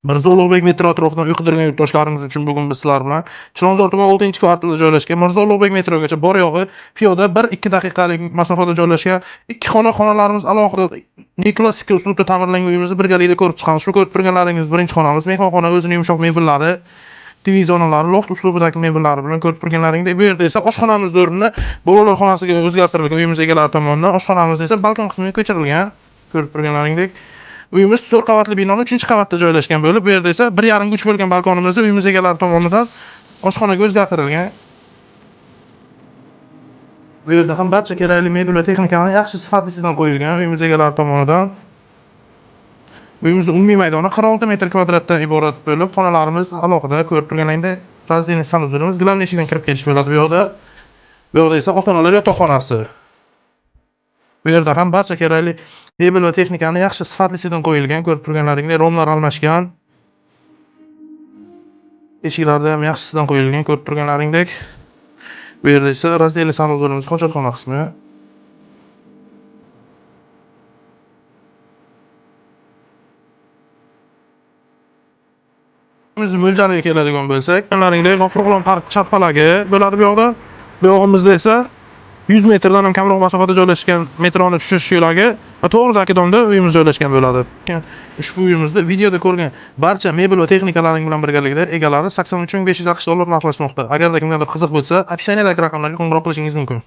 Mirzo Ulug'bek metro atrofidan uy qidirgan yurtdoshlarimiz uchun bugun biz sizlar bilan Chilonzor tuman 6-kvartalda joylashgan Mirzo Ulug'bek metrogacha bor yo'g'i piyoda 1-2 daqiqalik masofada joylashgan ikki xona xonalarimiz alohida neoklassik uslubda ta'mirlangan uyimizni birgalikda ko'rib chiqamiz. Shu ko'rib turganlaringiz birinchi xonamiz, mehmonxona o'zining yumshoq mebellari, TV zonalari, loft uslubidagi mebellari bilan ko'rib turganlaringdek, bu yerda esa oshxonamiz o'rnini bolalar xonasiga o'zgartirilgan uyimiz egalari tomonidan, oshxonamiz esa balkon qismiga ko'chirilgan, ko'rib turganlaringdek. Uyimiz 4 qavatli binoni 3-qavatda joylashgan bo'lib, bu yerda esa 1,5 ga 3 bo'lgan balkonimiz uyimiz egalari tomonidan oshxonaga o'zgartirilgan. Bu yerda ham barcha kerakli mebel va texnikani yaxshi sifatlisidan qo'yilgan uyimiz egalari tomonidan. Uyimizning umumiy maydoni 46 metr kvadratdan iborat bo'lib, xonalarimiz alohida ko'rib turganlaringdek, раздельный санузел imiz главный eshikdan kirib kelish bo'ladi bu yoqda. Bu yoqda esa ota-onalar yotoqxonasi. Bu yerda ham barcha kerakli mebel va texnikani yaxshi sifatlisidan qo'yilgan, ko'rib turganlaringdek, romlar almashgan. Eshiklarda ham yaxshisidan qo'yilgan, ko'rib turganlaringdek. Bu yerda esa раздельный санузел imiz hojatxona qismi. Uyimizni mo'ljaliga keladigan bo'lsak, ko'rganlaringdek, G'ofur G'ulom park chap palagi bo'ladi bu yoqda. Bu yog'imizda esa 100 metrdan ham kamroq masofada joylashgan metroni tushish yo'lagi va to'g'ridagi domda uyimiz joylashgan bo'ladi. Ushbu uyimizda videoda ko'rgan barcha mebel va texnikalaring bilan birgalikda egalari 83 500 AQSh dollar narxlashmoqda. Agarda kimgadir qiziq bo'lsa, описание dagi raqamlarga qo'ng'iroq qilishingiz mumkin.